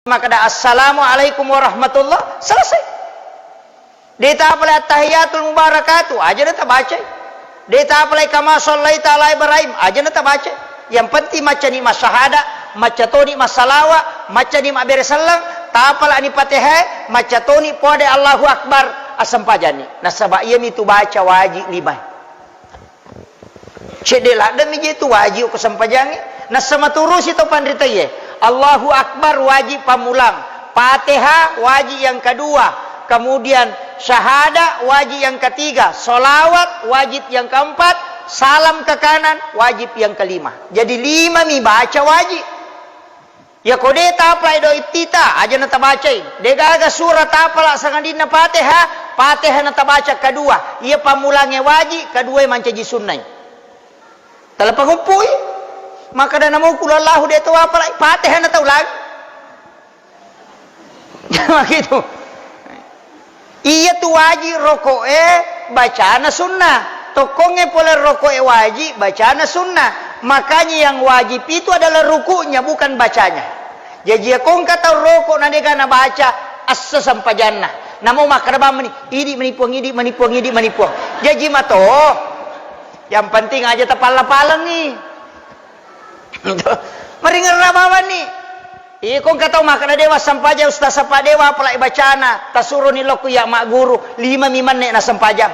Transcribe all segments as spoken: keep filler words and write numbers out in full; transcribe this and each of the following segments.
Makkeda, "Assalamualaikum warahmatullah," selesai. De tapalai attahiyatul mubarakatuh, aja na tabacai. De tapalai kama sallaita ala Ibrahim, aja na tabacai. Yang penting maccani massahada, macca toni massalawa, maccani mabbere selleng, tapalani Fatihah, macca toni poade Allahu Akbar, assempajanni. Nasaba iyami tu baca waji lima. Cedde ladde mi je tu wajib ko sempajangnge. Nassa maturusi to panritaie. Allahu Akbar wajib pammulang. Fatihah wajib yang kedua. Kemudian syahadat wajib yang ketiga. Salawat wajib yang keempat. Salam ke kanan wajib yang kelima. Jadi lima mi baca wajib. Yako de tapalai do iftitah, aja na tabacai. De gaga surah tapala sangadinna Fatihah, Fatihah na tabaca kedua. Iya pammulangnge wajib, kedua mancaji sunnai. Tala panguppui. Makkeda namo kul huwallahu de to apalai, Fatihah na taulang. Gitu. Iya tu wajib roko'e bacana sunnah. Tokkongnge pole roko'e wajib bacana sunnah. Makanya yang wajib itu adalah rukuknya, bukan bacanya. Jaji, iya ko engka tau roko na dega nabaca assa sempajanna. Namo makkeda bawang mani, "Idi mani puang, idi mani puang, idi mani puang." Jaji mato. Yang penting aja tapalla-pallengi. Maringerra bawanni. Iko engka tau makkeda dewa sempajang ustaz, sapa dewa apalai bacana, tasuroni lokku iya magguru, lima mi menne na sempajang.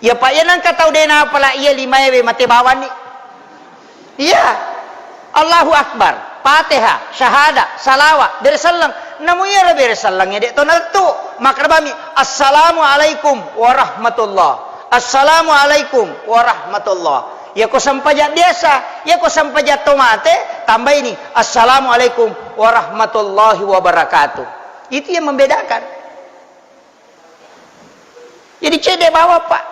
Iya pa iya nengka tau de na apalai iya limaewe mate bawanni. Iya. Allahu Akbar, Fatihah, syahadat, salawat, bere selleng. Namu iyaro bere sellengnge de to nalettu. Makkeda bami, "Assalamualaikum warahmatullah. Assalamualaikum warahmatullah." Yako sempajang biasa, yako sempajang to mate, tambaini, "Assalamualaikum warahmatullahi wabarakatuh." Itu yang membedakan. Jadi cedde bawa, Pak.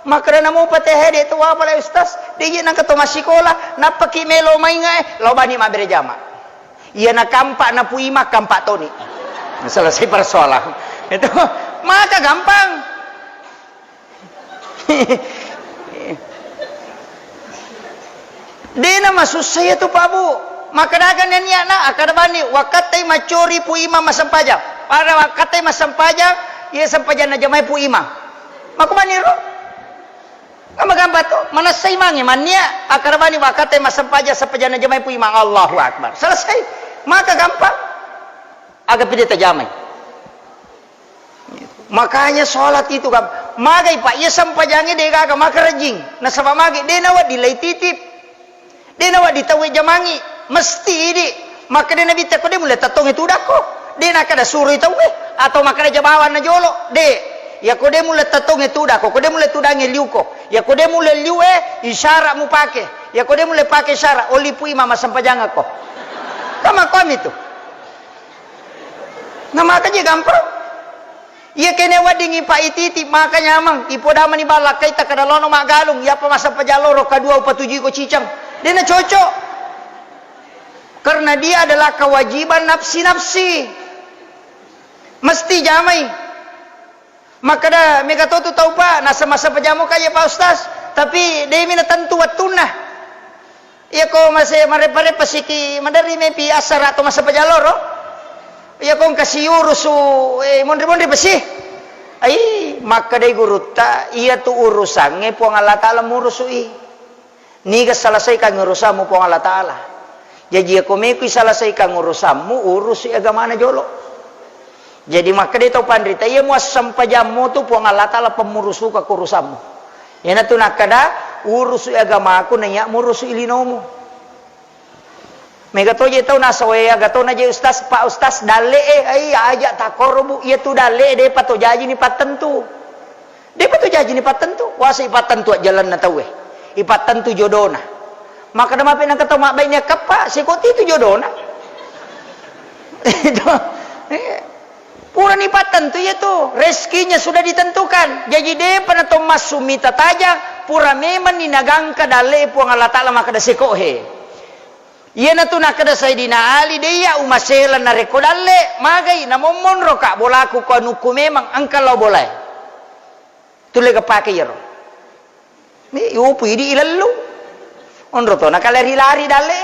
Makkeda namo Fatihah de to apalai ustaz, de je nengka to massikola, nappaki melo mainga e, lao bani mabbere jama. Iya na kampak na puima, kampak toni. Selesai persoalan. Itu maka gampang. Dena masussa iya tu, Pak Bu. Makkeda aga nennia na, akkeda bani, wakkattai maccori Pu Imam massempajang. Pada wakkattai massempajang, iya sempajang najamai Pu Imam. Makko bani ro? Kan magampang to, manessa imangnge mannia, akkeda bani wakkattai massempajang, sempajang najamai Pu Imam. Allahu Akbar. Selesai. Maka gampang. Aga pide tajamai. Makanya sholat itu kan, magai Pak, iya sempajangnge de gaga makarejing. Nasaba magai, de nawedding lai titip. De nawedding tauwe jamangi. Mesti idi. Makkeda Nabitta ko de mulle tattongnge tudakko. De nakkeda suroi tauwe. Atau makkeda jabawanna jolo. De. Yako de mulle tattongnge tudakko, ko de mulle tudangnge liuko. Yako de mulle liue, isyarat mupake. Yako de mulle pake isyarat, olli Pu Imam massempajangakko. Kan makkomi tu. Na maka je gampang. Iya kene weddingngi Pak ititi maka nyameng, ipodamani ballakkaita kada lono maggalung, iyapa massempajang loro kadua upatujuiko ciceng. Dena cocok. Karena dia adalah kewajiban nafsi-nafsi. Mesti jamai. Makkeda mega to tu tau, Pak, nasa-, massempajang moka je, Pak Ustaz, tapi demi natentu wettunna. Iyako mase-, marepa-repa siki maderri mepi assara to massempajang loro. Iyako engka siurusu, eh, monri-monri pesi. Ai, makkedai gurutta, iya tu urusangnge Puang Allah Taala murusui. Niga selesaikan urusammu Puang Allah Taala. Jaji, iyako mekui selesaikan urusammu, urusi agamana jolo. Jadi, makkeda tau panrita, iya muassempajammu tu Puang Allah Taala pemmurusuka ko urusammu. Iyanatu nakkeda, urusi agamaku, naiya murusi linomu. Mega to je tau nasawe aga to na je ustaz, Pak Ustaz, dalle e, ai aja takkoro, Bu, iya tu dalle e, depa to jajini pattentu. Depa tu jajini pattentu, kuasa ipattentu ajjalanna tauwe. Ipattentu jodona. Makkeda mape nengka tau mabbaine akkappa, seko titu jodona. Itu. Eh. Purani pattentu iya tu, rezekinya sudah ditentukan. Jaji depa na to massu mita tajang, pura memanni nagangka dalle Puang Allah Taala makkeda seko he. Iyanatu nakkeda Sayyidina Ali, de iya umasela narekko dalle, magai namommonroka bolaku ko anukku memang engka lao bolae. Tulle ga pake iyaro. Ni upu idi ilellu. Onro to nakalari-lari dalle.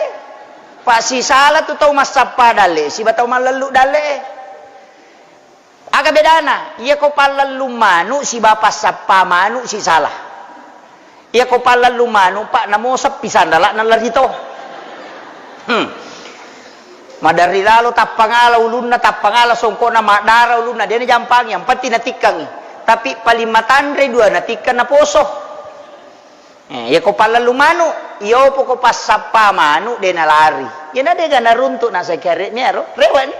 Passisala tu tau massappa dalle siba tau mallellu dalle. Aga bedana? Iyako pallellung manu siba passappa manu sisala. Iyako pallellung manu, Pak, namo seppi sandala nallarito. Hmm. Maderri lalo tappangala ulunna, tappangala songkona, maddara ulunna, de najampangi, yang penting natikkangi. Tapi paling matanre dua natikkang naposo. Eh, iyako pallellu manu, iyopo ko passappa manu, de nalari. Iyana dega naruntuk naseng kere miaro, rewa ni.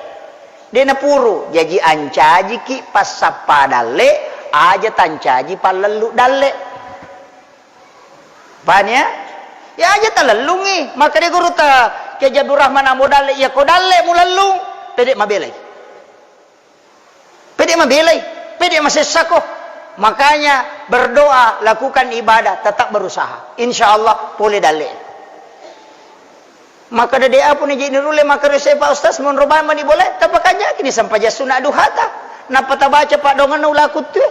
De napuru, jaji ancajiki passappa dalle, aja tancaji pallellu dalle. Paham ya? Ya aja talellungi. Maka de guru ta Kiai Abdul Rahman Ambo dalle, iyako dalle mulellung, pede mabelai. Pede mabelai, pede masessako. Makanya berdoa, lakukan ibadah, tetap berusaha. Insya Allah pole dalle. Maka dede apu ni jini rulle makareso Pak Ustaz monro bani boleh, tapakanjaki ni sampajang sunat duhata. Napa tabaca padonganna ula kuttue.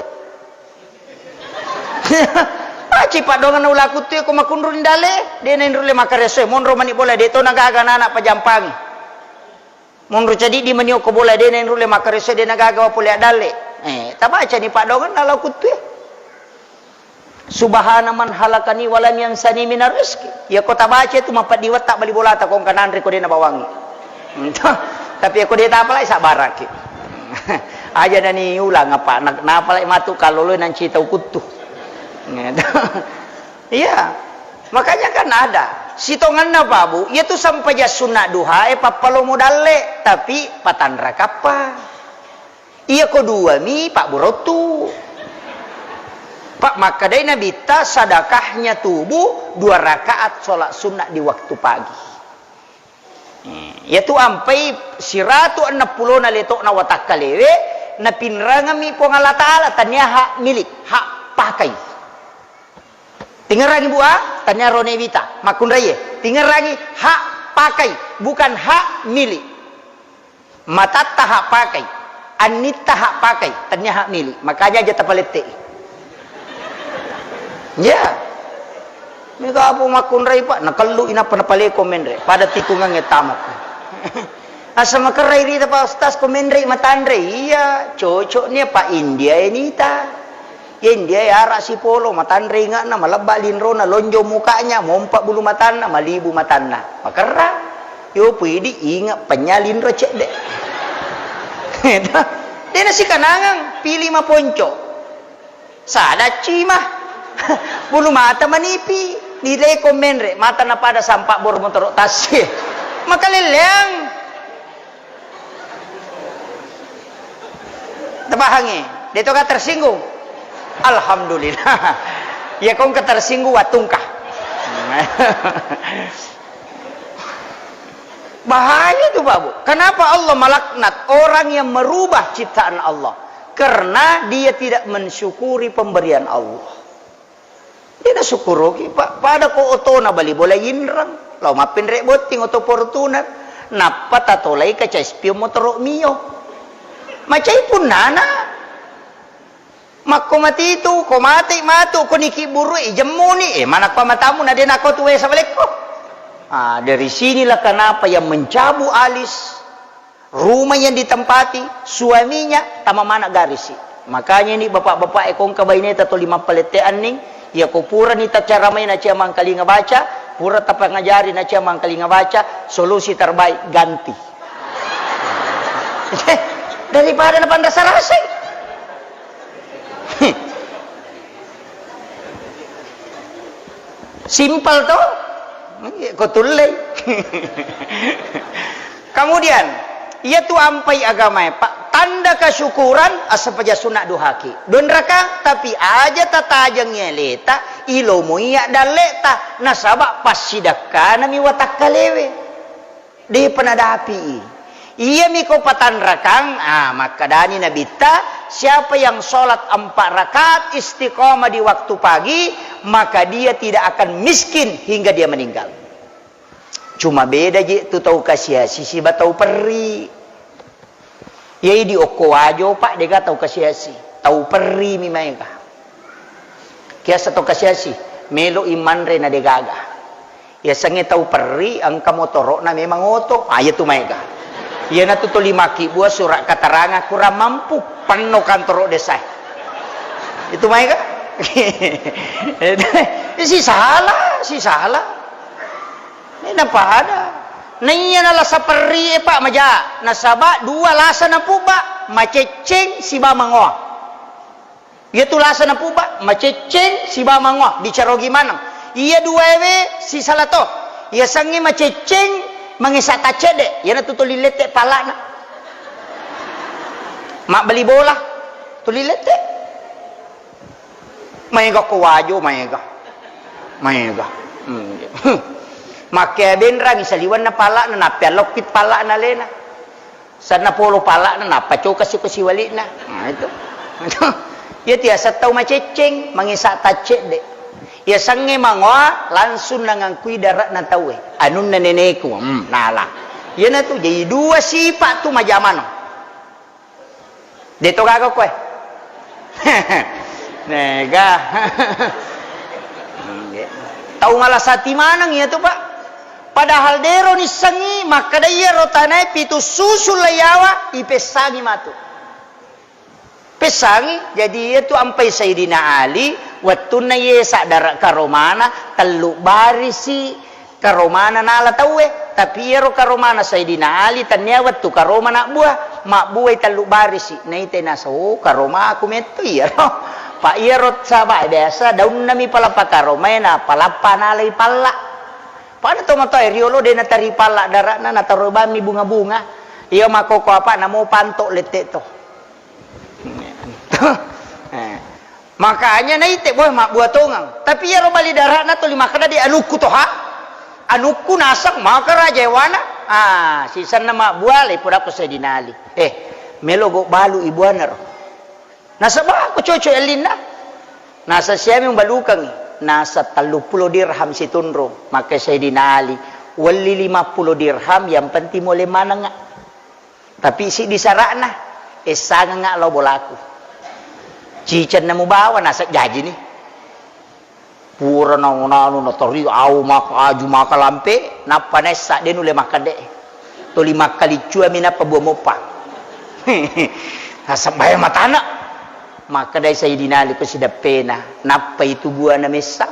Aci padonganna ula kuttue ko makunru ni dalle, de na inrulle makareso, monro mani boleh, de to nagaga nana pajampangi. Monro cadiddi mani okko bola, de na inrulle makkareso, de na gaga wa pole addalle. Eh, tabacani paddoangenna lao kuttue. Subhana man halakani walam yansani minar rizki. Iyako tabaca tu mapeddi wetta bali bolata ko engka nanre ko de na bawangi. Tapi iyako de tapalai sabbaraki. Aja nani ulang apa, na-, napalai matu kalloloe nanci tau kuttu. Iya. Makanya kan ada. Sitongenna, Pak Bu, iyatu sempajang sunna duhae pappalomo dalle, tapi patanrakappa. Iyako duami, Pak Bu, rottu. Pak, makkedai Nabitta, sadakahnya tubuh dua rakaat sholat sunnah di waktu pagi. Eh, iyatu ampai siratu enneng pulona leto'na watakkalewe, napinrangemmi Puang Allah Ta'ala, tania hak milik, hak pakai. Tingerangi, Bu, ah, tania rone wita, makkunraie. Tingerangi, hak pakai, bukan hak milik. Matatta hak pakai, annitta hak pakai, tania hak milik. Makanya aja tapalettei. Ya. Mega apa makkunrai, Pak, nakellu inappa napaleko menre. Pada tikungangnge tamako. Asa makerrai rita, Pak Ustaz, ko menre matanre. Iya, cocok nia, Pak, India e nita. Iya, India e ara sipolo, matanre inge'na, malebba linrona, lonjong mukanya, mompa bulu matanna, malibu matanna. Makerra. Yo pui idi inge penya linro cedde. De nasikanangang, pili maponco. Sada cima. Bulu mata manipi, nilai ko menre, mata napada sampak bor motoro tassi. Makaleleang. Tapahangi? De toka tersinggung? Alhamdulillah. Ya kongka tersinggung watungka. Bahaya itu, Pak Bu. Kenapa Allah melaknat orang yang merubah ciptaan Allah? Karena dia tidak mensyukuri pemberian Allah. De nasukkuruki, Pak. Pada ko otona bali bola inreng. Lao mappinre botting oto Fortuner. Nappa tatolai kaca spion motoro Mio. Macai punnana. Makko matitu, ko mate matu, ko niki burui, jemmuni. Eh, mana ko matamu na de nako tuwe sabalekko. Ah, dari sinilah kenapa yang mencabut alis rumah yang ditempati suaminya tama mana garisi. Makanya ini bapak-bapak e kongka baineta toli mappalette anning, iya ko purani tacaramai nacia mangkalinga baca, pura tapangajari nacia mangkalinga baca, solusi terbaik ganti. Daripada napanrasa-rasai. Simpel to? Iya, ko tullei. Kemudian, iya tu ampai agamae, Pak. Tanda kesyukuran, asepaja sunna duhaki. Don raka, tapi aja tatajeng aleta, ilomo iya dalleta, nasaba passidakkanami watakkalewe. Depa nadapi'i. Iyami ko patanrakang, ah, makkedani Nabitta, siapa yang sholat empat rakaat istiqomah di waktu pagi, maka dia tidak akan miskin hingga dia meninggal. Cuma beda je tu tau kasiasi siba tau perri. Iyai di okko wajo, Pak, dega tau kasiasi. Tau perri mi maega. Kiasa tau kasiasi, melo i manre na degaga. Yasengnge tau perri, engka motoro'na memang oto. Ah, iyatu maega. Iyanatu tuli makkibbua surat keterangan kurang mampu, penno kantoro desae. Itu maega. Sisala, sisala. Ini pada. Naiya nalasa perri e, Pak, maja. Nasaba dua lasa napubba, macecceng siba mangoa. Iyatu lasa napubba, macecceng siba mangoa, dicarogi maneng. Iya duaewe sisala to. Yasengnge macecceng, mangesa taccedde, iyanatu tuli lette palla'na. Mabbali bola, tuli lette. Maega ko Wajo, maega. Maega. Hmm. Makkea benrangi saliwenna palla'na, nappealokki palla'na alena. Sanna polo palla'na, nappa coka siko siwali'na. Nah, itu. Iya tiasa tau macecceng, mangesa taccedde. Yasengnge mangoa, langsung nangangkui dare'na tauwe. Anunna neneku, hmm, nala. Iyanatu, jadi dua sipa tu majamano. Deto gaga koe. Nega. Tau malasati maneng iyatu, Pak. Padahal dero nissengngi makkeda iyaro tanae pitu susu laiyawa ipessangi matu. Pessangi, jadi iyatu ampai Sayyidina Ali wettunna iye saddara karomana tellu barisi karomana nala tauwe, tapi iyaro karomana Sayyidina Ali tennia wettu karoma nabbua, mabbuai tellu barisi, naita nasa, oh, karomaku metto iyaro. Pa iyaro saba biasa daunnami palappa karomae na palappa nalai palla. Pada tomatoae riolo de natari palla dara'na, nataro bammi bunga-bunga. Iya makkoko apa namo panto lette to. Eh. Makanya naite boe mabbua tongeng. Tapi iyaro bali dara'na tuli makkeda di anukku toha. Anukku naseng maka raja ewana. Ah, sisenna mabbua le pura ko Sayyidina Ali. Eh, melo go balu ibuanaro. Nasaba ko cocok ellinna. Nasa siami umbalukangi. Nasa telluppulo dirham situnrung. Maka Sayyidina Ali, welli lima puluh dirham, yang penting mole manengnga. Tapi siddi sara'na, essangengnga lao bolaku. Cicenna mubawa, naseng jajini. Pura nau-, nanu nateri au maka aju maka lampe, nappa naessa de nulle makkedde. Toli makkaliccuami nappa bua moppa. Naseng bae matana. Makkedai Sayyidina Ali ko sideppena, nappa itu buana messa.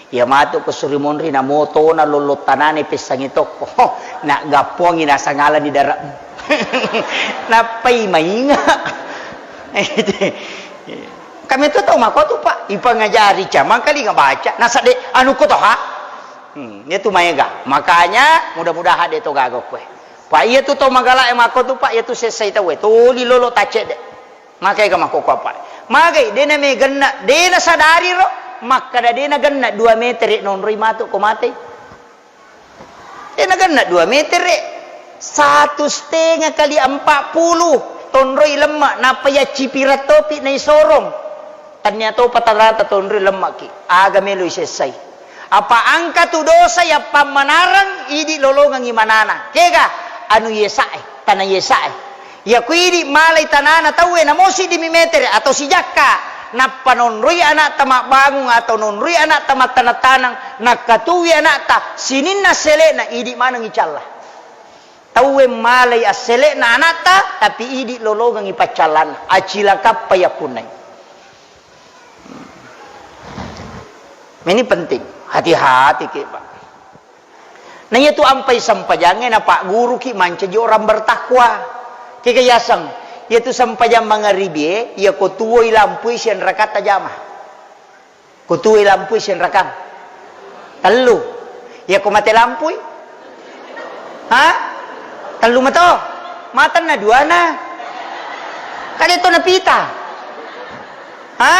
Iya matu ko suri monri, namo tona lollo tanane pessangi tokko. Ho, naggappongi nasangalani dare'mu. Nappai mainga. Kami tu tau makotu, Pak. Ipangajari camang kali ngabaca. Nasadde anu ko toha. Hmm, itu maega. Makanya mudah-mudahan de to gaga koe. Pak, iya tu tau magala e makotu, Pak, iya tu sessai tau e. Toli lolo taccedde. Magai ga makkokko apa? Magai, dena megenna, dena sadari ro, makkada dena genna dua meter nonroi matu ko matei. Dena genna dua meter, satu setengah kali empat puluh tonroi lemma, nappa yaccipireng topi naisorong. Tania topa tarata tonroi lemmaki, aga melo isessai. Apa angka tu dosa yappammanareng idi lolongengngi manana. Kega? Anu yesae, tana yesae. Iya ku idi malai tanana tauwe, namo siddimi metere atau sijakka, nappa nonroi anakta mabbangung atau nonroi anakta mattaneng-taneng, nakkatuwi anakta sininna sele'na, idi manengngi calla. Tauwe malai assele'na anakta, tapi idi lolongengngi paccallanna, acilakappa yakkunnai. Ini penting, hati-hati ke, Pak. Nah, iya tu ampai sempajangnge, na Pak Guru ki mancaji orang bertakwa. Kega yaseng, iya tu sempajang mangaribie, iya ko tuwoi lampui siang rakatta jama. Ko tuwoi lampui siang rakang? Tellu. Iya ko mate lampui? Ha? Tellu mato? Matenna duana. Kade to napita. Ha?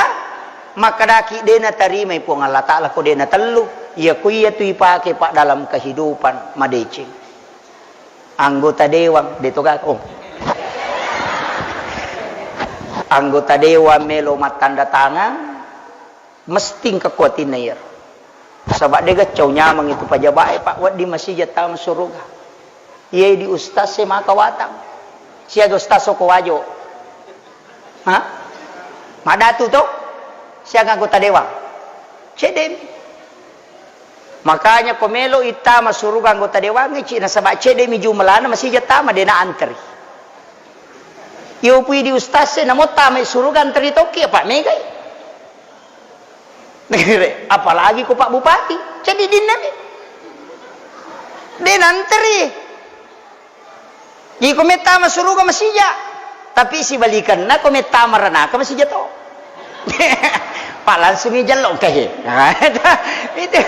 Makkedaki, "De natarimai Puang Allah Ta'ala ko de natellu." Iya ko iya tu ipake, Pak, dalam kehidupan madeceng. Anggota dewan, de to ga-, oh. Anggota dewan melo mattanda tangan, mesti engka kuatinna iyaro. Saba de gaccau nyameng itu pajabae, Pak, wedding masija tama suruga. Iye di ustaz e maka watang. Siaga ustaz soko wajo. Ha? Madatu to? Siaga anggota dewan. Cedemi. Makanya ko melo ittama suruga anggota dewan, ci nasaba cedde mi jumlana, masija tama, de na antri. Iyo pui di ustaz e, namo tama suruga antri tokki, apa megai. Apalagi ko Pak Bupati, jadi dinna mi. De na antri. Jadi ko mettama suruga masija, tapi sibalikanna ko mettama ranaka masija to. Pak langsung i jallo ke. Itu.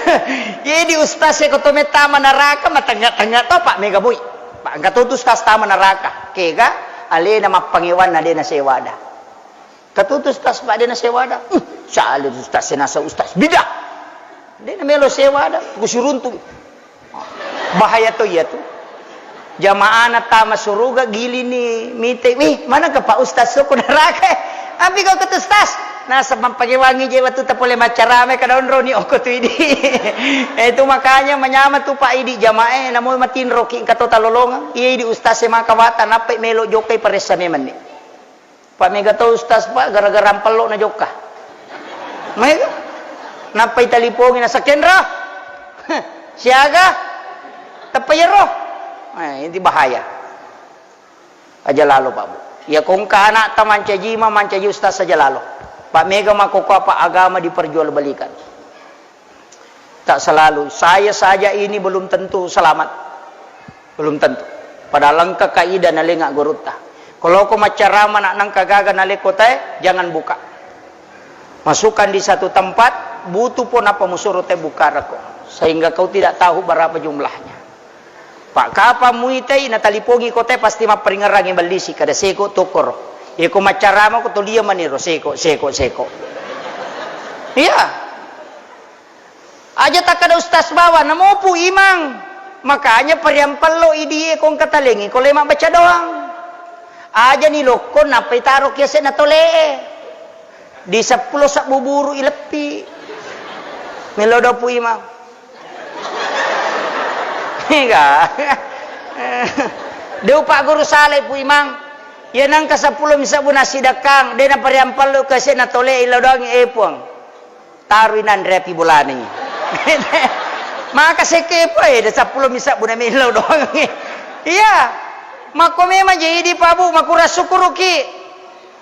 Jadi ustaz e ko to mettama naraka matengnga-tengnga to, Pak, mega bui. Pak, engka to tu ustaz tama naraka. Kega alena mappangewanna de na sewada. Katutu ustaz, Pak, de na sewada. Uh, sale ustaz, senasa ustaz. Bida. De na melo sewada, ku siruntu. Bahaya to iya tu. Jamaahna tama suruga, gilini mite. Wih, mana ke Pak Ustaz, soko neraka? Ambi kau ke tu ustaz. Nasa mampake wangi je watu tapole macarame kada onroni oko tu idi. Eh, itu makanya manyama tu Pak idi jamaah, namo matinroki engka to talolongang. Iya idi ustaz e maka wata, nappai melo jokai paressa memang ni. Pak, mega to ustaz, Pak, gara-gara ampello na jokka. Mega. Nappai talipongi na sakenra. Siaga? Teppa yero. Eh, inti bahaya. Aja lalo, Pak, Bu. Ya kongka anak ta mancaji ma, mancaji ustaz aja lalo. Pak, mega makoko apa agama diperjualbelikan. Tak selalu. Saya saja ini belum tentu selamat. Belum tentu. Padahal engka kaidah nalenga gurutta. Kalau ko maccarama nak nengka gaga nalekko tae, jangan buka. Masukkan di satu tempat, butuh pun apa musuro te buka reko. Sehingga kau tidak tahu berapa jumlahnya. Pak, kapan muitai na talipongi ko tae pasti mapperingerangi bellisi kada seko tokoro. Iko maccarama ko tolia maniro seko, seko, seko. Iya. Aja takkada ustaz bawa, namo Pu Imang. Makanya pariampello idie ko engka talengi ko le mabbaca doang. Aja ni lokko nappai taro kiase na tolee. Di seppulo sabbu buru ileppi. Melo do Pu Imang. Ega. De upa guru sale Pu Imang. Iya nangka seppulo mi sabbu nasi dakang, de na pariampello kiase na tolee ilo doang e Puang. Taroi nanre api bolana. Maka sekepo e, de seppulo mi sabbu na melo doang. Iya. Makko memang je idi Pak Bu, makura sukuruki.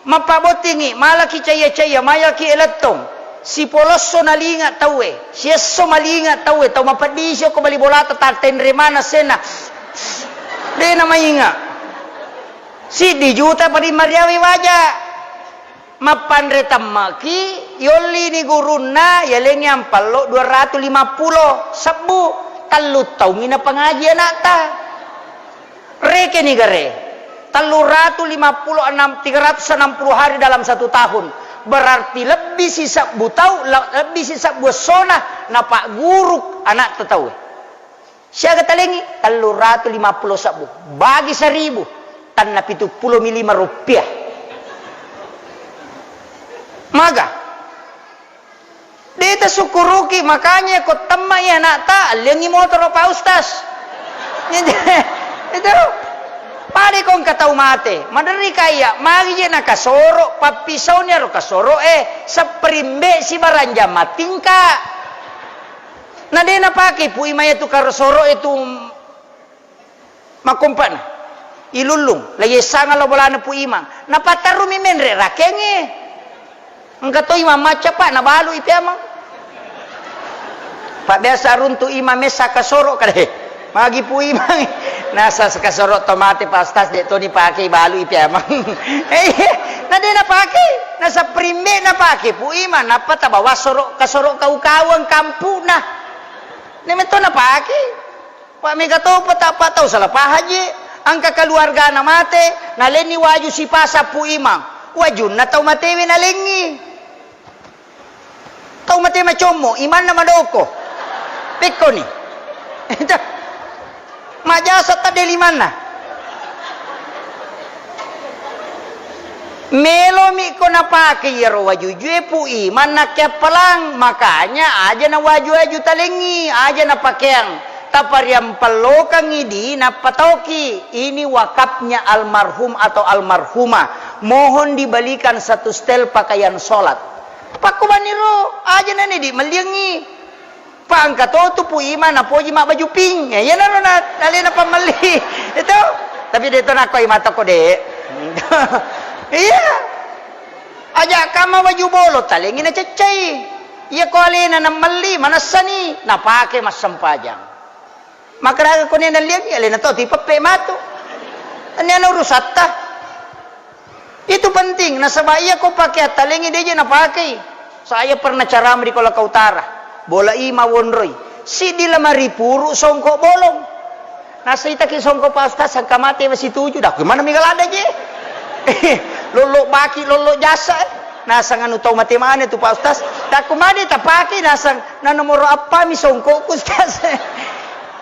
Mappabottingi, malaki caiya-caiya, malaki elettong. Sipolosso nalinga tauwe, siesso malinga tauwe, tau mapeddisi okko bali bolata tattenre mana senna. De na mainga. Siddi juta padi mariawi waja. Mappanre temmaki, yollini gurunna, yalengngi ampallo dua ratu lima pulo sebbu, tellu taungngi napangaji anakta. Rekeni gare, tellu ratu lima pulo enam, tiga ratus enam puluh hari dalam satu tahun. Berarti lebbi sisebbu tau, le-, lebbi sisebbu essona napagguru anakta tauwe. Siaga talengngi? Tellu ratu lima pulo sebbu. Bagi seribu, tanna pitu pulo mi lima rupiah. Maga? De tasukkuruki, makanya ko temma iya anakta, alliangngi motoro Pak Ustaz. Itu. Pada ko engka tau mate, maderri kaiya, magi je nakasoro, pappisauni aro kasoro e, sepperimbe sibarang jam mattingka. Na de napake Pu Imang iyatu karosoro itu makkompana. Ilullung, la yessanga lo bolana Pu Imang. Napattarumi menre rakengnge. Engka to Imang macca, Pak, nabalu i Pu Imang. Pak biasa runtu Imang messa kasoro kade. Magi Pu Imang. Nasa kasoro to mate Pak Ustaz, de to ni pake balu i Pu Imang. Eh, na de napake, nasa primbe napake Pu Imang, nappa tabawa soro kasoro kau-kauang kampuna. Nemeto napake. Pak mega topa tappa tau salah pahang je. Engka keluargana mate, nalenni waju sipasang Pu Imang. Wajunna tau matewe nalengngi. Tau mate macommo, imanna madoko. Pekkoni. Majasa tadde limanna. Melomi ko napake iyaro wajujue Pu Imang nakkeappalang, makanya aja na waju-waju talengngi, aja napakeang, tapariampellokangngi di nappatoki. Ini wakafnya almarhum atau almarhumah, mohon dibelikan satu setel pakaian sholat. Pakkubaniro aja nani di melliangngi. Pangka to tu Pu Imang napoji mabbaju pink. Ya, iyanaro na, alena pammelli. Itu. Tapi de' to nakko Imang toko de'. Iya. Aja kamma baju bolong, talengi naceccai. Iya ko alena nammelli, manessani, napake massempajang. Makkeda ko nenna liangi, alena to tipeppe matu. Aniana urusatta. Itu penting, nasaba iya ko pakeang talengi de' je napakei. Saya pernah ceramah di Kolaka Utara. Bola i mawonroi. Siddi lemari puru songko bolong. Nasaitaki songko, "Pak Ustaz, sangka mate masituju." Dah, mana mega ladde je? Lollo baki, lollo jasa. Nasang anu tau mate mana tu Pak Ustaz? Dah, kumade tapake nasang, "Na nomoro appa mi songkoku, Ustaz?"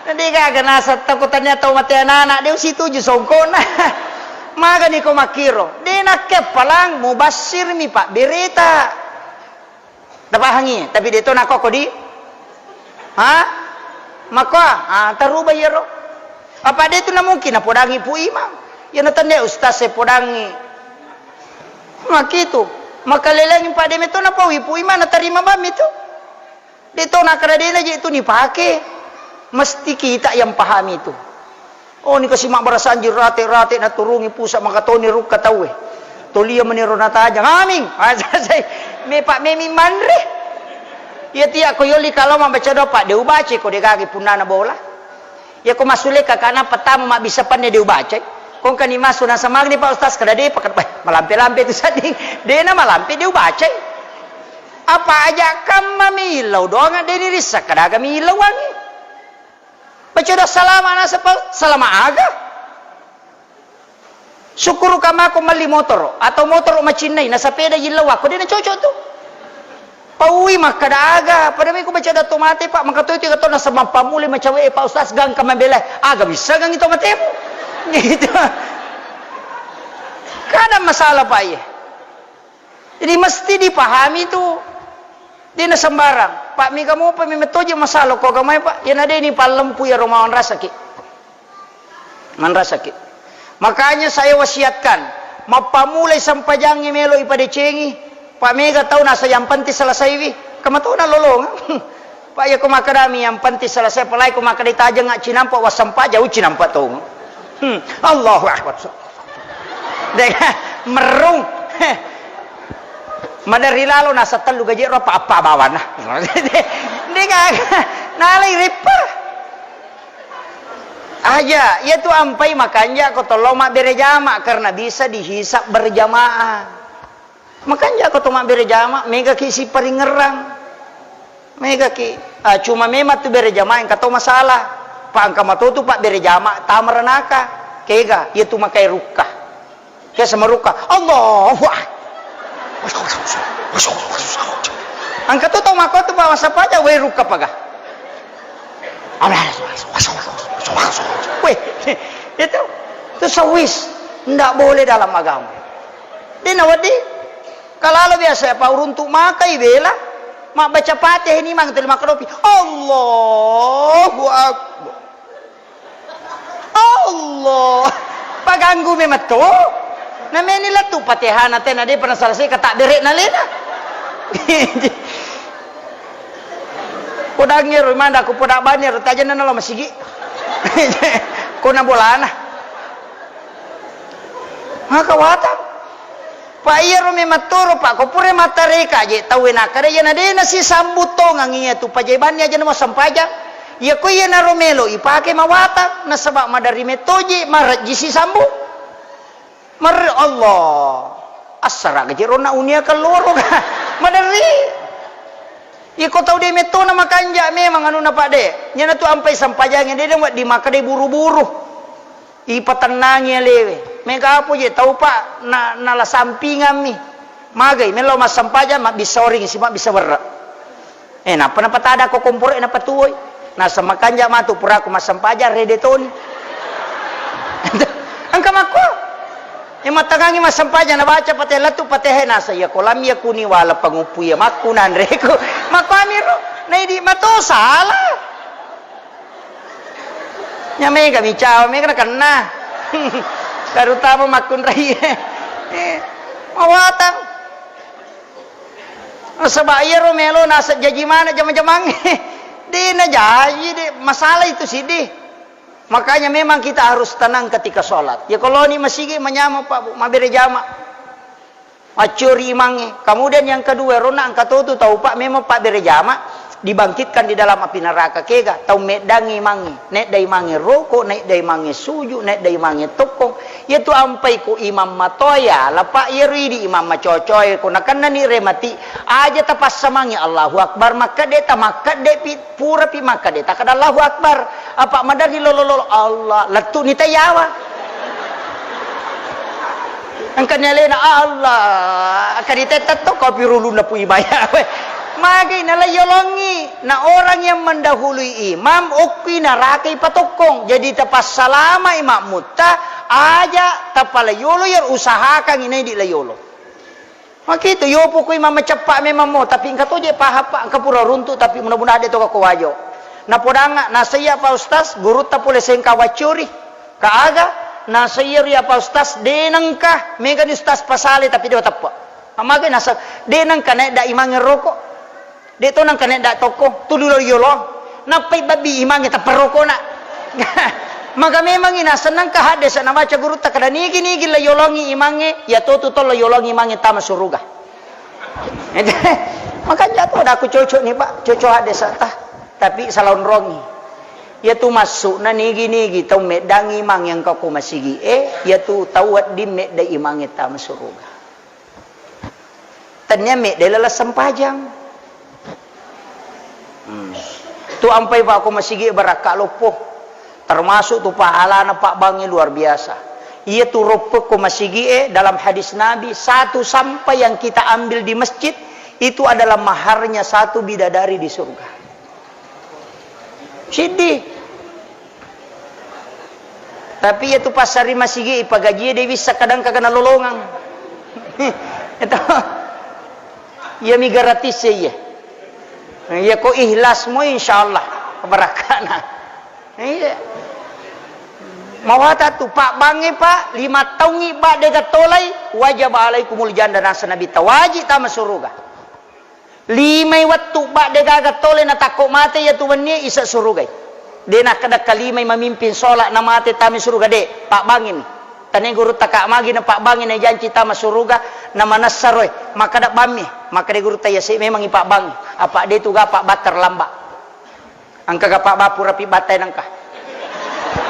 Na de' gaga nasang tau ko tania tau mate anak-anak, de' usituju songkona. Magani ko makkiro? De' nakke palang, mubassir mi pabbereta. Tapahangi, tapi de' to nakko ko di. Ha? Makko, ah, taruba iyaro. Apa de' tu namungkin napodangi Pu Imang. Iya natandai ustaz e podangi. Makitu. Makalelengi pade meto napaui Pu Imang natarima bammi tu. De' to nakkeda de'na je' tu nipake. Mesti kita yang pahami itu. Oh, ni kasi mabbarasanji rate-rate naturungi pusa makatoni rukka tauwe. Tolia meniro natajang. Aming. Ah, selesai. Mepa memi manre. Iya tia ko yoli kalau mabbaca doa, Pak, de' ubaca ko de' gaga punnana bola. Iya ko masule kakana pertama mabbissa panne de' ubacai. Kongkani masu nasamagni Pak Ustaz kada de' pakat. Wah, malampe-lampe tu sedding. De'na malampe de' ubacai. Apa aja kamma millau doang de' nirissa kadaga millauangi. Baca doa salama nasaba salama aga. Syukuruka mako melli motoro atau motoro macinnai nasapeda yillau ako de' nacocok tu. Paui makkada aga, pada meko baca doa to mate Pak, maka to itu kata nasaba pammulai macawe Pak Ustaz gangka mabela aga bisa gangi to matemu. Gitu. Kada masalah Pak iye. Jadi mesti dipahami tu. De'na sembarang. Pak, mega mopa memang toje masalah ko agamai, Pak. Iyana de'ni pallempu iyaro manrasaki. Manrasaki. Makanya saya wasiatkan, mappamulai sempajangnge melo ipadecengi. Pak, mega tau nasa yang penting selesaiwi. Kamatona lolongang. Pak, iya ko makkadami yang penting selesai, apalagi ko makkadai tajeng cinampa wassempajang, uh, cinampa tong. Hmm. Allahu Akbar. Dega merrung. Maderri lalo nasa tellu gaji ro apa, apa bawana. Dega nalai rippa. Aja, iya tu ampai makanja ko tollo mabbere jama karena bisa dihisab berjamaah. Makanja ko to mabbere jama, megaki siparingngerang. Megaki, ah, cuma memang tu bere jama engka to masalah. Pa engka matotu pa bere jama tama ranaka. Kega, iya tu makai rukka. Ke sama rukka, Allahu Akbar. Engka tu tau makko tu pa masapaja, wei rukka paga. Weh, itu, itu sawis. Ndak boleh dalam agama. De' nawedding. Kalalo biasa apa uruntu makai bela. Mabbaca Fatihah ini mang tuli makkadopi. Allahu Akbar. Allah. Paganggu memang to. Nameni lettu Fatihana tena de' pernah selesai kata bere' nalena. Podangngi ro manda ku poda bani ro tajana nalo masigi. Kona bolana. Maka watang. Pa iyaro memettoro, pa ko pura mattareka je tauwe nakkeda iyana de' nasisambung tongang iya tu pajaibani aja namo sempajang. Iya ko iyanaro melo ipake mawatang nasaba maderri mettoji marejji sisambung. Mer-, Allah. Assara gaji ronna unia keloro ka. Maderri. Iko tau de' mettona makanja memang anunna pa de'. Nyana tu ampai sempajangnge de' de' wedding makkeda buru-buru. Ipatennangi alewe. Mega apo je tau pa na, nala sampingammi. Magai mello massempajang mabbissa oring si mabbissa werre'. Eh, nappa napatada ko komporo e napatuwoi. Nasa makanja matu puraku massempajang rede toni. Engka makko. Eh, mattangangi massempajang nabaca pate lettu pate he nasa iya kolam iya kuni wala panguppu iya makku nanreku. Makko amiro. Naidi mato salah. Nya mega mi cawa, mega nakenna. Terutama makkunrai. Eh, mawatang. Nasaba iyaro melo naseng jaji mana jama-jamangnge. De' najaji, de' masalah itu siddi. Makanya memang kita harus tenang ketika sholat. Ya, kalau ni masigi manyameng, Pak, Bu, mabbere jama. Maccuri imangnge. Kemudian yang kedua, rona engka totu tau, Pak, memang pabbere jama, dibangkitkan di dalam api neraka. Kega? Tau meddangi imangnge. Nedda imangnge roko, nedda imangnge suju, nedda imangnge tokkong. Iyatu ampai ko imang matoa yala, Pak, iyaro idi imang macocoe, ko nakennani remati, aja tapassamangi Allahu Akbar, makkedde, tamakkedde pi, pura pi makkedde, takkeda Allahu Akbar. Apa maderri lolo-lolo, Allah, lettu ni tayawa. Engkani alena, Allah, engkani tetta to kopi rulunna pui maya. Magai nalaiyolongi. Nah, orang yang mendahului imam, okkui narakai patokkong. Jadi, tapassalamai makmutta, aja tapalaiolo, iyaro usahakan inai di laiolo. Makitu, yopo ko imam maceppa memang mo, tapi engka toje paham, Pak, engka pura runtu, tapi mudah-mudahan de to ko wajo. Napodangnga, nasaiya Pak Ustaz, gurutta pole sengka waccuri. Ka aga, nasaiya ri Pak Ustaz, de nengka, megani Ustaz pasale, tapi de wateppe. Amagai nasa, de nengka naedda imangnge roko. De to nengka nedda tokko, tuli lo yolo. Nappai babbi imangnge tapparokona. Maka memangi nasennengka haddesa nabaca gurutta kada nigi-nigi la yolongi imangnge, ya to tu tollo yolongi imangnge tama suruga. Makanya to daku cocok ni, Pak, cocok haddesa tah. Tapi salaonrongi. Ya tu massuna nigi-nigi tau meddangi imang yang kau masigi e, ya tu tau wedding medda imangnge tama suruga. Tennia medde laleng sempajang. Hmm. Tu ampai, Pak, ko masigi barakka loppo. Termasuk tu pahalana pabbangnge luar biasa. Iya tu roppe ko masigi e, dalam hadis Nabi, satu sampah yang kita ambil di masjid itu adalah maharnya satu bidadari di surga. Siddi. Tapi iya tu passari masigi, ipagajie de wissa kadang kagana lolongang. Itu. Iya mi gratis ya iya. Iya ko ikhlas mo, insyaallah barakkana. Iya. Mawata tu, Pak, bangnge, Pak, lima taungngi, Pak, de gattolai, wajib alaikumul jannah, nasa Nabi, tawaji tama suruga. Limai wettu, Pak, de gaga tole natakko mate iya tu wennie isa surugai. De nakkeda kalimai mamimpin sholat namate tami suruga, de, pabbangi mi. Tane gurutta ka magi na pabbangi na janci tama suruga, na manessa roe. Makkeda bammi, makkeda gurutta iya se memang ipabbangi. Apa de tu ga pabbatter lamba. Engka ga pabbapu rapi battai nengka.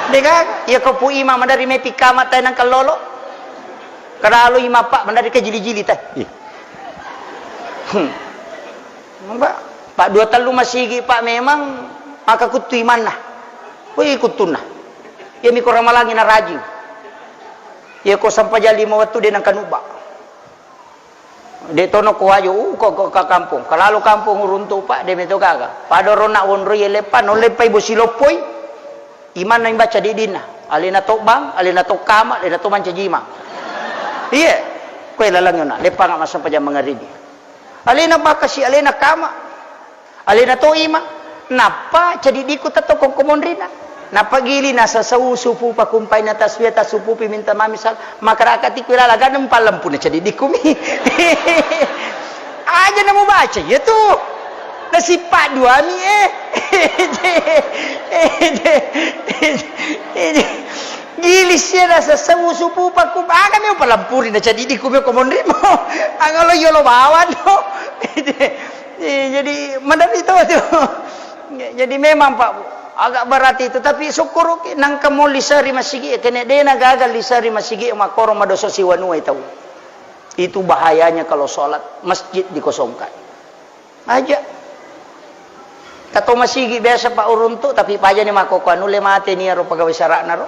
De gaga, iya ko pu ima madari mepi kama tai nengka lolo. Kada lo ima, Pak, madari kajili-jili tai. Ih. Hmm. Pak, Pak, dua tellu masigi, Pak, memang maka kuttu imanna. Woi, kuttunna. Iya mi ko ramalangi na rajing. Iya ko sampajang lima wettu de nengka nubba. De tono ko wajo, uh, ko, ko, ka kampong. Kalalo kampong uruntu, Pak, de meto gaga. Pada rona wonroi leppa, no leppai bosi loppoi. Imanna imbaca didinna. Alena to bang, alena to kama, alena to mancaji imang. Iya. Koe laleng yona, leppa nga massempajang mangaribi. Alena bakasi, alena kama. Alena to imang. Nappa cadidiku tetto kongko monrina. Nappa gili nasasau supu pakumpai na tasbih, tasupupi minta mami sal-, makarakati ku ilala ganeng palempuna cadidiku mi. Aja namu baca iya tu. Nasippa dua mi, eh. Gili sia nasasau supu pakumpai, aga mi upalampuri na cadidiku mi ko monrimo. Angalo yolo bawang no. Eh, jadi, madami to tu. Jadi memang, Pak, Bu, agak berat itu, tapi syukur, oke, nangka mo liseri masigi, kene dena gagal liseri masigi, makoro madoso siwanuai tau. Itu bahayanya kalau sholat masjid dikosongkan. Aja. Kato masigi biasa, Pak, uruntu, tapi pajani makkokkoe anu le mate ni aro pegawai sara'na ro.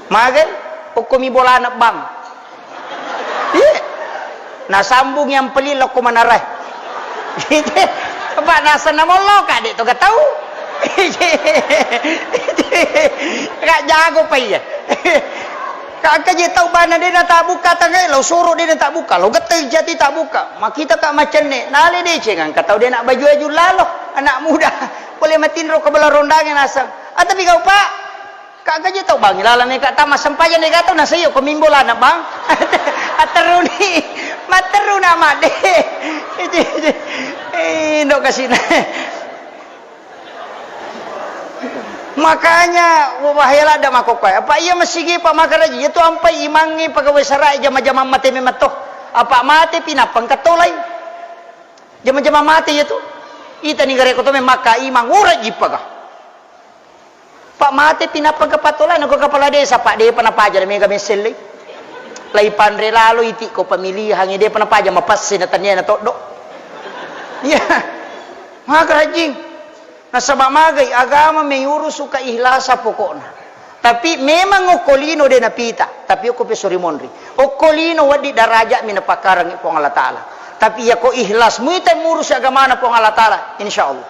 Magai, okkomi bolana bang. Iya. Nasambung yang peli lokko manarae. Gitu. Pak, nasa namollo ka, de to gatau. Kak jago pa iya. Kak engka je tau bana de na tabbuka tangai, lo suro de na tabbuka, lo gette jati tabbuka. Makita ka macenne, nale deceng engka tau de na baju-baju lalo, anak muda. Pole matinro ke bela rondange naseng. Ah, tapi kau, Pak, Kak gaji tau bangi laleng ka tama sempajang de gatau nasaiyo ko mimbolana bang. Atteruni, matteruna madde. Eh, ndo kasina. Makanya, wahai ladda makokkoe, apa iya masigi, Pak, makaraji, iya tu ampai imangngi pegawai sara'i jama-jamang mate memetto. Apa mate pi nappa engka tolai. Jama-jamang mate iya tu. Ita ni gareko to memang makka imang, ura jippaga. Pak mate pi nappa engka patolai, nako kepala desa, Pak, depa napaja na mega messellei. Lai panre lalo iti ko pemilihan, depa napaja mapasse na tania na toddo. Iya. Makaraji. Nasaba magai agama meurusu keikhlasan pokokna. Tapi memang okko lino de napita, tapi okko peso ri monri. Okko lino wedding darajat mi napakkarangi Puang Allah Taala. Tapi iya ko ikhlas, muita murusi agamana Puang Allah Taala, insya Allah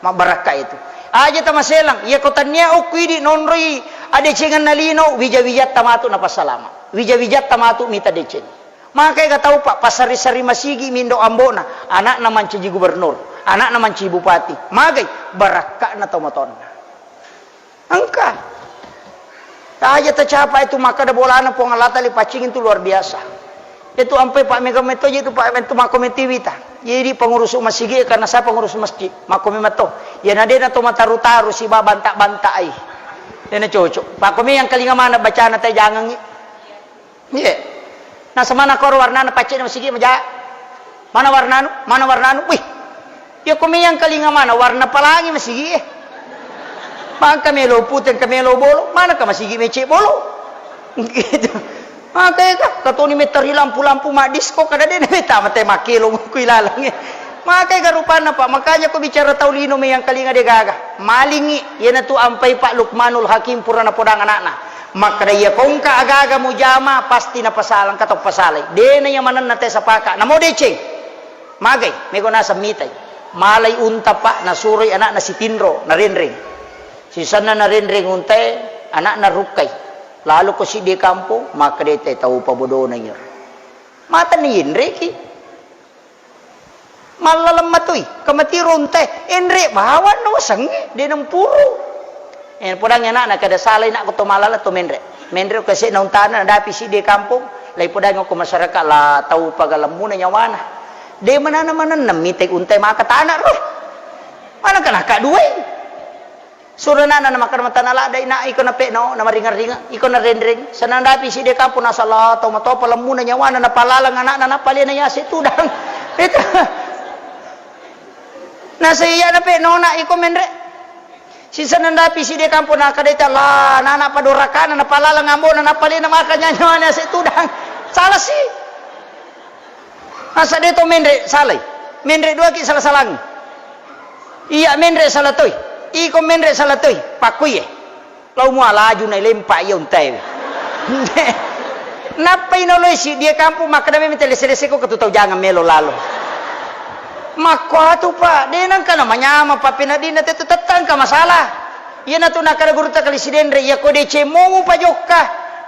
mabbarakka itu. Aja tamaselang, iya ko tania okko idi nonroi adecengenna lino, wija-wijatta matu napasalama. Wija-wijatta matu mita deceng. Makai ga tau, Pak, pasari-sari masigi mindo ambona, anakna mancaji gubernur, anakna mancaji bupati. Magai barakka'na tau matonna. Engka. Aja tacapa itu makkada bolana Puang Allah Taala paccing itu luar biasa. Itu ampai Pak mega metto itu Pak metto makkomiti wita. Jadi pengurus masigi karena saya pengurus masjid, makkomi metto. Ya nadena to mataru-taru si banta-banta ai. Dena cocok. Pak komi yang kalinga mana bacana tai jangan. Iya. Nasemana koro warnana pacce na masigi maja. Mana warnanu? Mana warnanu? Wih. Ya ko meyang kalinga mana warna palangi masigi e. Maka melo pute, ka melo bolo, mana ka masigi mece bolo. Gitu. Maka ya ka, katoni metari lampu-lampu ma disco kada de na meta mate makelo kui lalang e. Maka ya ka rupanna, Pak, makanya ko bicara tau lino meyang kalinga de gaga. Malingi, yana tu ampai Pak Lukmanul Hakim pura napodang anakna. Makkeda, "Iya kongka agaga mujama, pasti napasalang, engka to pasalai. Dena iya manenna te sapaka, namo deceng." Magai, mego naseng mitai. Malai unta, Pak, nasuroi anakna sitinro, narenreng. Sisenna narenreng untae, anakna rukkai. Lalu ko siddi kampong, makkeda te tau pabodona iya. Matani yenreki. Mallaleng matoi, kamatiro untae, enre bawang no sengnge, de nempuru. Eh, podang anakna kada salai nak ko to mallaleng to menre. Menre ko se na untana nadapi siddi kampong, lai podang ko masyarakat la tau pagalemmuna nyawana. De manana manenna mitai untae maka tana ro. Mana kana ka duai. Suro anakna na makkeda matana ladde, "Nak, iko nape'no, namaringeng-ringeng, iko narenreng." Senang dapi siddi kampong, nasala tau matoa palemmuna nyawana, napalaleng anakna, napalena yase tudang. Itu. Nasa iya nape'no, nak, iko menre. Sisenang dapi siddi kampong, nakadaita, "La, nana padorakana, napalaleng ambona, napalena maka nyawana yase tudang." Salah si. Masa de to menre salai? Menre duaki sala-salangi. Iya menre sala toi. Iko menre sala toi. Pakkuiye. Lau mua laju na lempa iya untae. Nappai noloi si dia kampung makkeda memang telese-lese ko ketu tau jangan melo lalo. Makko atu, Pak, de nangka na manyama, Pak, penadina tetu tettangka masalah. Iyanatu nakkeda gurutta kali Sidenre, iya ko deceng mo mupajokka,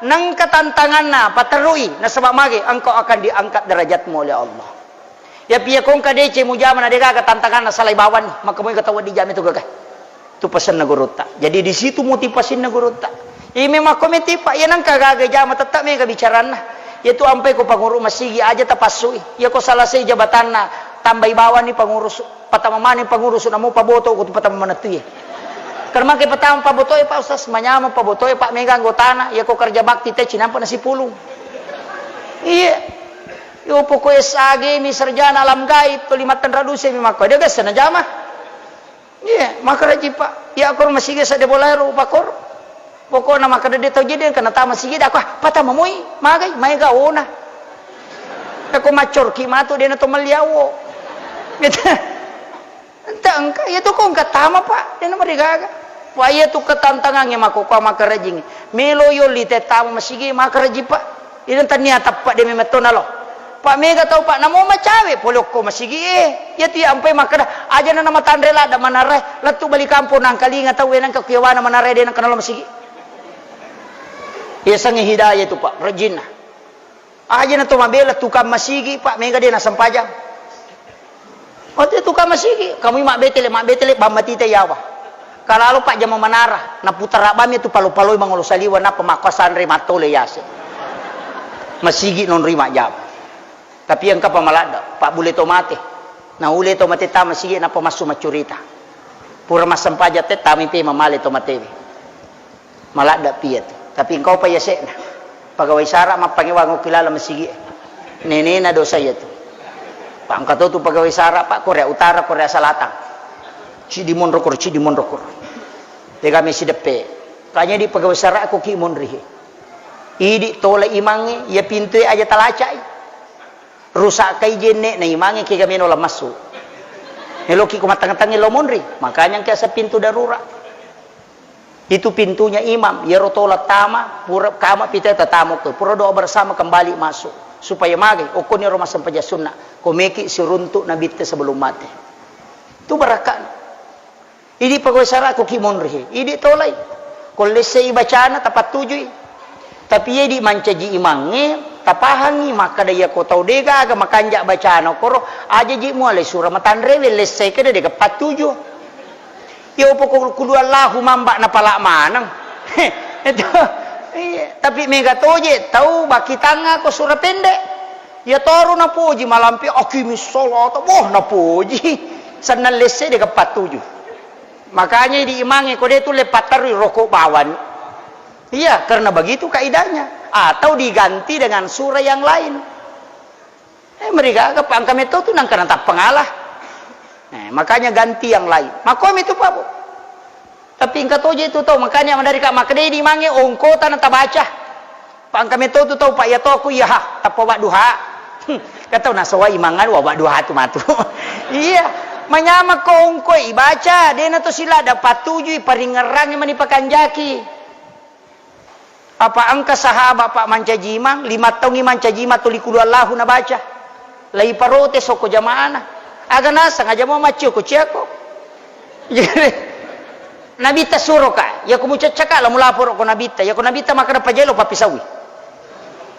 nengka tantanganna, paterui, nasaba mage, engkau akan diangkat derajatmu oleh Allah. Yapi iya ko engka deceng mujama na degaga tantanganna, salai bawanni, maka moi tau wedding jama tu gaga. Tu pasenna gurutta. Jadi di situ motivasinna gurutta. Iya memang ko metipa, iya nengka gaga jama tetap mega bicaranna. Iya tu ampai ko panguru masigi aja tapassui. Iya ko salasai jabatanna, tambai bawanni pangurus. Patama maneng pangurus, namo paboto ko tu patama maneng tu ye. Karena mangke patama paboto e, Pak Ustaz, manyameng paboto e, Pak, mega anggotana, ya ko kerja bakti te cinampa nasipulung. Iya. Yo pokok S A G mi sarjana alam gaib, to lima tenra duse mi makko. Dia gasa na jama. Iya, makaraji, Pak. Ya ko masigi sa de bolai ro pakor. Pokokna makkeda de tau jadi engka natama sigi, aku, "Ah, patama moi, magai, maega ona." Nako maccorki matu de nato melliawo. Gitu. Ente engka, iya tu ko engka tama, Pak, de namarigaga. Wah, iya tu ketantangannya mako ko makarajing. Melo yolli te tama masigi makaraji, Pak. Ida tania tappa de memetto nalo. Pak, mega tau, Pak, namo macawe pole okko masigi e. Iya tu iya ampai makkeda, aja na namatanre ladda manarre, lettu bali kampong nangkalinga tau e nangka kuyawana manarre de nangka nalo masigi. Iya sengi hidayah itu, Pak, rejinna. Aja na to mabela tukang masigi, Pak, mega de nasempajang. Ote tukang masigi, kamui mabbetele, mabbetele, bammatita yawa. Kalalo pajjama manara, naputara bammi tu palo-paloi mangolo saliwa, nappa makkuasanre mattole yase. Masigi nonroi majjama. Tapi engka pamaladda, pabbulle to mate. Naulle to mate tama masigi, nappa massu maccurita. Pura massempajang te, tami pe mamale to matewe. Maladda pi iyatu. Tapi engkau pa yase'na. Pegawai sara mappangewang okki laleng masigi e. Nenena dosa iyatu. Pa engka to tu pegawai sara, Pak, Korea Utara, Korea Selatan. Ciddi monro koro, ciddi monro koro. Tegame sideppe. Kanya di pegawai sara ko ki monri he. Idi tola imangnge, iya pintue aja talacai. Rusak kai jenne na imangnge kega meno la massu. Meloki ko matang-tangi lo monri. Makanya engka asa pintu darurat. Itu pintunya imam, iyaro tola tama, pura kama pita tatamo ko, pura doa bersama kembali masuk. Supaya magai, okkoni ro massempajang sunna, ko meki siruntuk nabitta sebelum mate. Itu barakana. Idi pegawai sara ko ki monri he, idi tolai. Ko lessei bacana tapattujui. Tapi iya di mancaji imangnge, tapahangi, makkada iya ko tau de gaga makanja bacana koro, aja ji mualai sura matanrewe lessei keda de gapattuju. Iya, upa ku, kulu Allahu mamba napala maneng. Itu. Iya, tapi mega toje tau bakitanga ko sura pendek. Iya toru napoji malampe akimi salata. Boh, napoji. Sennang lesse de gapattuju. Makanya di imangnge ko de tulle patterui rokok bawang. Iya, karena begitu kaidahnya. Atau diganti dengan sura yang lain. Eh, merigaga, pa engka metto tu nangka natappa ngala. Eh, makanya ganti yang lain. Makomi tu, Pak, Bu. Tapi engka toje tu tau, makanya madari ka makkedai di mange ongkota na tabaca. Pa engka metto tu tau, Pak, iya to aku iya ha, tappa wadduha. Hmm, ka tau nasawai mangan wa wadduha tu matu. Iya, manyameng ko ongko ibaca, dena to sila dapat tuju paringerrangi mani pakanjaki. Apa engka sahabat, Pak, mancaji imang, lima taungngi mancaji imang tuli kulu Allahu nabaca. Laiparotes okko jamaana. Aga naseng, aja mo maccio ko ciako. Nabitta suroka, yako mucaccaka la mulaporo ko nabitta, yako nabitta makkada pajelo pappisaui.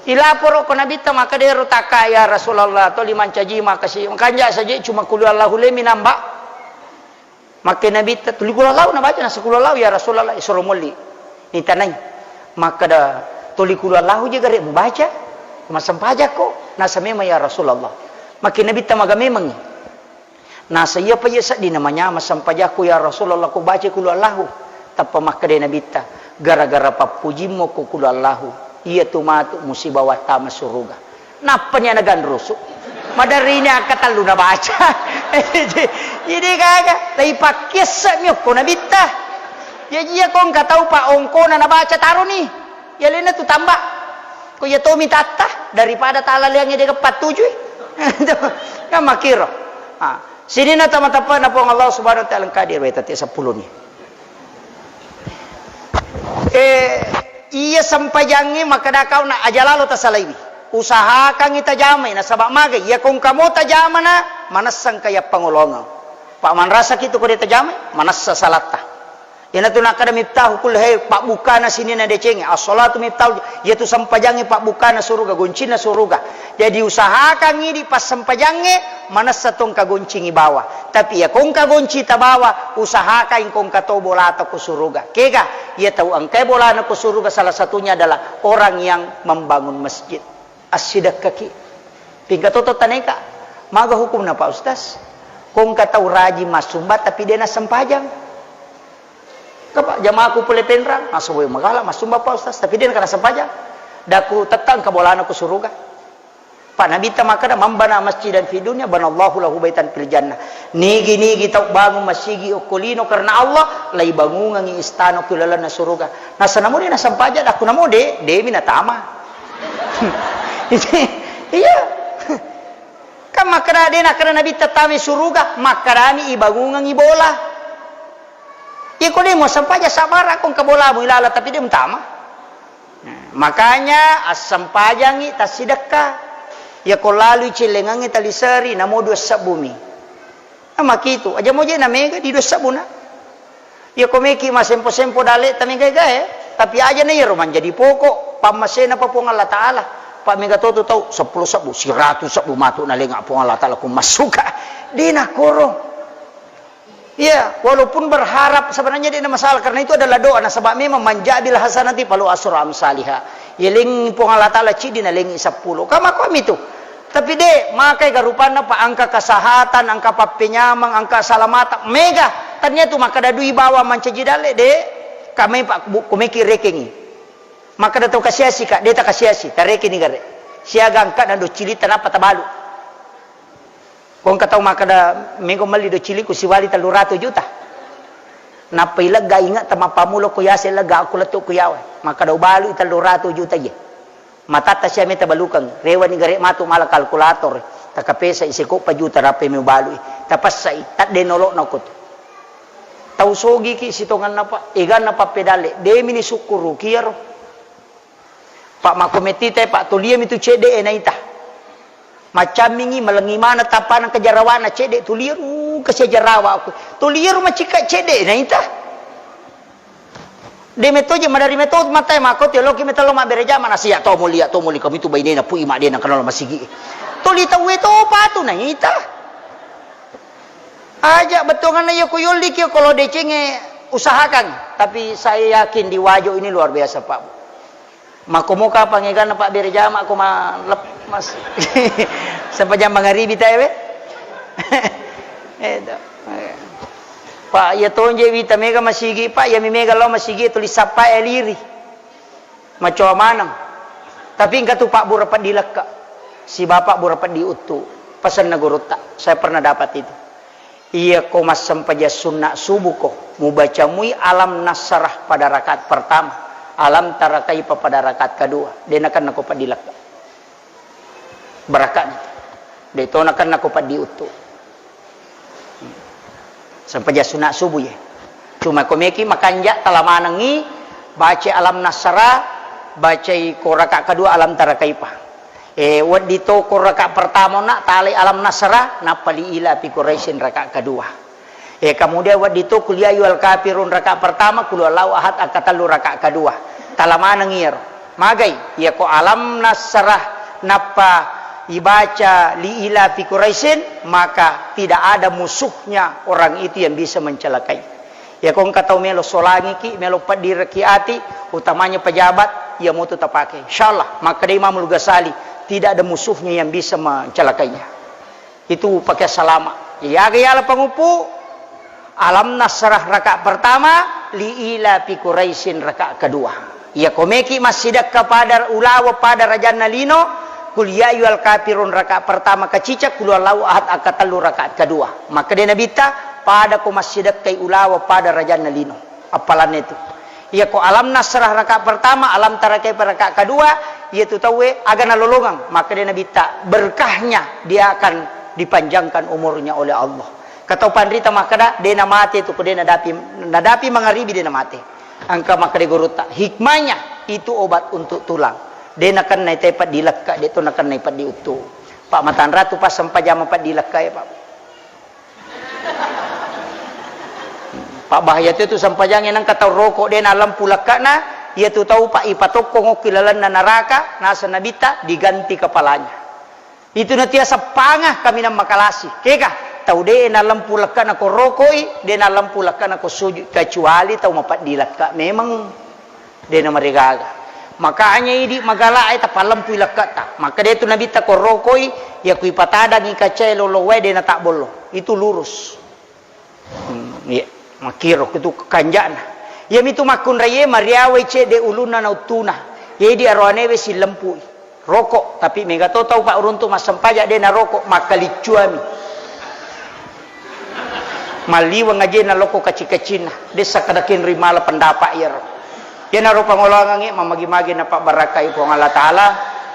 Ilaporo ko nabitta makkada ero takka, ya Rasulullah, toli mancaji makasi, makanja saja cuma kulu Allahu lemi namba. Makke Nabitta, "Tuli kulu Allahu nabaca?" Nasa, "Kulu Allahu, ya Rasulullah." "Suro molli." Nitanai. Makkada, "Tuli kulu Allahu je gare mubaca? Massempajako?" Nasa, "Memang, ya Rasulullah." Makke Nabitta, "Maga memangngi?" Nasa, "Iyapa iya seddina manyameng sempajakku, ya Rasulullah, ko baca kulu Allahu." Tappa makkada Nabitta, "Gara-gara pappujimmu ko kulu Allahu, iya tu matu musibawa tama suruga." Nappani ana ganrusu. Maderrini akkatellu nabaca. Jadi gaga, laipakkissemi okko nabitta. Jaji iya ko engka tau pa ongkona nabaca taroni. Iya lena tu tamba. Ko iya tomi tatta daripada talaleangnge de pattujui. Kan makkiro. Ah, sininna tama-tapana Puang Allah Subhanahu wa Ta'ala engka di riwayat sepuluh ni. Eh, iya sempajangnge makkeda kau na aja lalo tasalaiwi. Usahakangngi tajamai, nasaba magai, iya ko engka mo tajamana, manessa engka iya pangolongeng. Pa manrasaki tu ko de tajamai, manessa salatta. Iyanatu nakkeda miftahu kulli khair, pabbukana sininna decengnge. As-salatu miftahu, iyatu sempajangnge pabbukana suruga, goncinna suruga. Jadi usahakangngi di passempajangnge, manessa to engka goncingngi bawa. Tapi iya ko engka gonci tabawa, usahakan ko engka to bolata ko suruga. Kega? Iya tau engkae bolana ko suruga salah satunya adalah orang yang membangun masjid. Assidekkaki. Pingka toto taneka. Maga hukumna, Pak Ustaz? Ko engka tau rajin massumba tapi de nassempajang. Kapa jamaku pole penrang, massuboi magala massumba, Pak Ustaz, tapi de nassempajang. Daku tetta engka bolana ko suruga. Pa Nabitta makkeda, "Man bana masjidan fid dunya, banallahu lahu baitan fil jannah." Nigi-nigi tau bangun masigi okko lino karena Allah, laibangungengngi istana okko lalenna suruga. Nasa namo de nassempajang, dakku namo de, demi natama. Iya. Kan makkeda de nakkeda Nabitta tamai suruga, makkedani ibangungengngi bola. Iko de muassempajang, sabbara ko engka bolamu ilala tapi de mutama. Nah, makanya assempajangngi tassidekka. Iya ko lalui cillengengnge taliseri namo dua sebbumi. Nah, makitu, aja mo je na mega di dua sebbuna. Iya ko meki masempo-sempo dale ta mega gae, tapi aja na iyaro manjadi pokok pammasena pa Puang Allah Taala. Pa mega to tu tau seppulo sebbu, siratu sebbu matu nalenga Puang Allah Taala ko massuka. De nakoro. Iya, walaupun berharap sebenarnya dia masalah karena itu adalah doa. Nasaba memang man jaa bil hasanati falahu asyru amsaliha. Yalengi Puang Allah Taala ciddi nalengi seppulo. Kama komi tu. Tapi de, makai garupanna pa engka kesehatan, engka pappenyameng, engka salamata, mega. Tania tu makkeda dui bawa mancaji dalle, de. Kamai Pak Bu, komeki rekengi. Makkeda tau kasiasi ka, de takasiasi, tarekeni gare. Siaga angkana do cilita nappa tabalu. Ko engka tau makkeda, "Mego melli do ciliku siwali tellu ratu juta." Nappa ilegga ingat tama pamulo ko yase lega aku lettu ku yawa. Makkeda, "Ubalu tellu ratu juta ye." Matatta sia meta balukeng, rewani gare matu mala kalkulator, takapesa i seko pa juta rape mi ubalui, tapessai, tadde nolokna ko tu. Tau sogiki sitonganna Pak, eganna pappedalle, demi ni sukkuruki iyaro. Pak, makko mettita, Pak, tulia mi tu cedde e naita. Maccammingi, malengi mana tappana kejarawana cedde, tulia ru kasi jarawa aku. Tulia ru macikka cedde e naita. De metto je madari metto mattae makko te loki metello mabbere jama na sia to mulia to muli kami tu bainena pui madena kenal masigi. Tuli tauwe to patu naita. Aja bettuanganna iya ku yolli ki ko lo decengnge usahakan, tapi saya yakin di Wajo ini luar biasa, Pak. Makko moka pangeganna Pak bere jama ko ma lep-, mas. Sempajang mangaribi tae we. Edo. Pak, iya tonje wita mega masigi, Pak, iya mi mega lao masigi tuli sappa e liri. Macoa maneng. Tapi engka tu Pak bura peddi lekka. Si Bapak bura peddi uttu. Pesanna gurutta. Saya pernah dapat itu. Iya ko massempajang sunna subuh ko, mubaca mui alam nasrah pada rakaat pertama, alam tara kaifa pada rakaat kedua. De nakenna ko peddi lekka. Barakani. De to nakenna ko peddi uttu. Sempajang sunna subuh ye. Cuma ko meki makanja tala manengi baca alam nasrah, bacai ko rakaat kedua alam tara kaifa. E, wedding to ko rakaat pertama na talai alam nasrah, nappa li ila fi Quraisyin rakaat kedua. E, kemudian wedding to kul ya ayyuhal kafirun rakaat pertama, kul huwallahu ahad akkatellu rakaat kedua. Tala maneng iyaro. Magai, iya ko alam nasrah nappa ibaca li ila fi Quraisyin, maka tidak ada musuhnya orang itu yang bisa mencelakai. Iya ko engka tau melo solangiki, melo peddireki ati, utamanya pejabat, iya motu tapake. Insyaallah, makkeda Imamul Ghazali, tidak ada musuhnya yang bisa mencelakainya. Itu pakai salama. Iya aga yala panguppu, alam nasrah rakaat pertama, li ila fi Quraisyin rakaat kedua. Iya ko meki massidekka pada ulawa pada rajanna lino, kul ya ayyuhal kafirun rakaat pertama kacica, kul huwallahu ahad akkatellu rakaat kedua. Makkeda Nabitta, pada ko massidekkai ulawa pada rajanna lino. Appalanna itu. Iya ko alam nasrah rakaat pertama, alam tara kaifa rakaat kedua, iya tu tauwe aga nalolongang. Makkeda Nabitta, berkahnya dia akan dipanjangkan umurnya oleh Allah. Katau panrita makkeda, de namate tu ko de nadapi, nadapi mangaribi de namate. Engka makkeda gurutta, hikmahnya itu obat untuk tulang. De nakennai te peddi lekka, de to nakennai peddi uttu. Pak matanra tu pas sempajang peddi lekka ya, Pak. Pak bahaya tu, tu sempajangnge nengka tau roko de nalempu lekkana, iya tu tau Pak ipatokko ngokki lalenna naraka, naseng Nabitta diganti kepalanya. Itu natia seppanga kaminang makalasi. Kega, tau de nalempu lekkana ko rokoi, de nalempu lekkana ko sujud, kecuali tau mapeddi lekka memang de namarigaga. Makanya idi magala e tapalempui lekkata. Maka de tu Nabitta ko rokoi, ya kui patadangi kacae lolo wae de natabbollo. Itu lurus. Hmm, iya. Makkiro itu kanjana. Iya mitu makkunraie mariawai cedde ulunna na uttuna. Iya idi aroanewe sillempui. Rokok, tapi mega to tau Pak uruntu massempajang de narokok, makkaliccuami. Malliweng aje nalokko kaci-kacinna, de sakkada kenri mala pendapat iyaro. Iyanaro pangoloangengnge mamagi-magi napabbarakkai Puang Allah Ta'ala.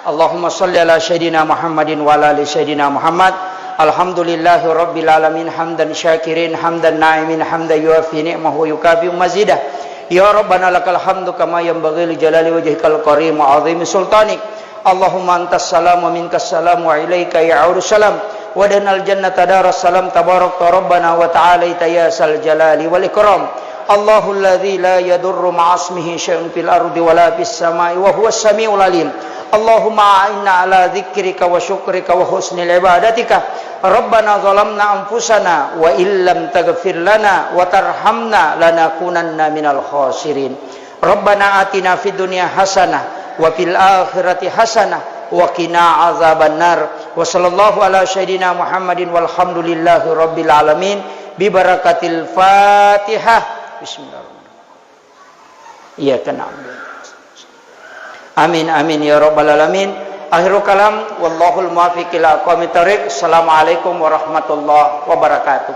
Allahumma salli ala Sayyidina Muhammadin wa ala ali Sayyidina Muhammad. Alhamdulillahi Rabbil Alamin, hamdan syakirin, hamdan na'imin, hamdan yuwafi ni'mahu wa yukafi'u mazidah. Ya Rabbana lakal hamdu kama yanbaghi li jalali wajhikal karim wa azimi sultanik. Allahumma antas salam wa minkas salam wa ilaika ya'udu salam. Wa danal jannata daras salam tabarakta rabbana wa ta'alaita ya sal jalali wal ikram. Allahul ladzi la yadurru ma'asmihi syai'un fil ardi wa la fis samai wa huwas samiul alim. Allahumma a'inna ala dzikrika wa syukrika wa husnil ibadatika. Rabbana zalamna anfusana wa illam taghfir lana wa tarhamna lanakunanna minal khasirin. Rabbana atina fid dunya hasanah wa fil akhirati hasanah wa qina azabannar. Wa sallallahu ala sayyidina Muhammadin walhamdulillahi rabbil alamin. Bi barakatil Fatihah. Bismillahirrahmanirrahim. Iyyaka na'budu. Amin, amin, ya rabbal alamin. Akhirul kalam, wallahul muwaffiq ila aqwamit thariq. Assalamualaikum warahmatullahi wabarakatuh.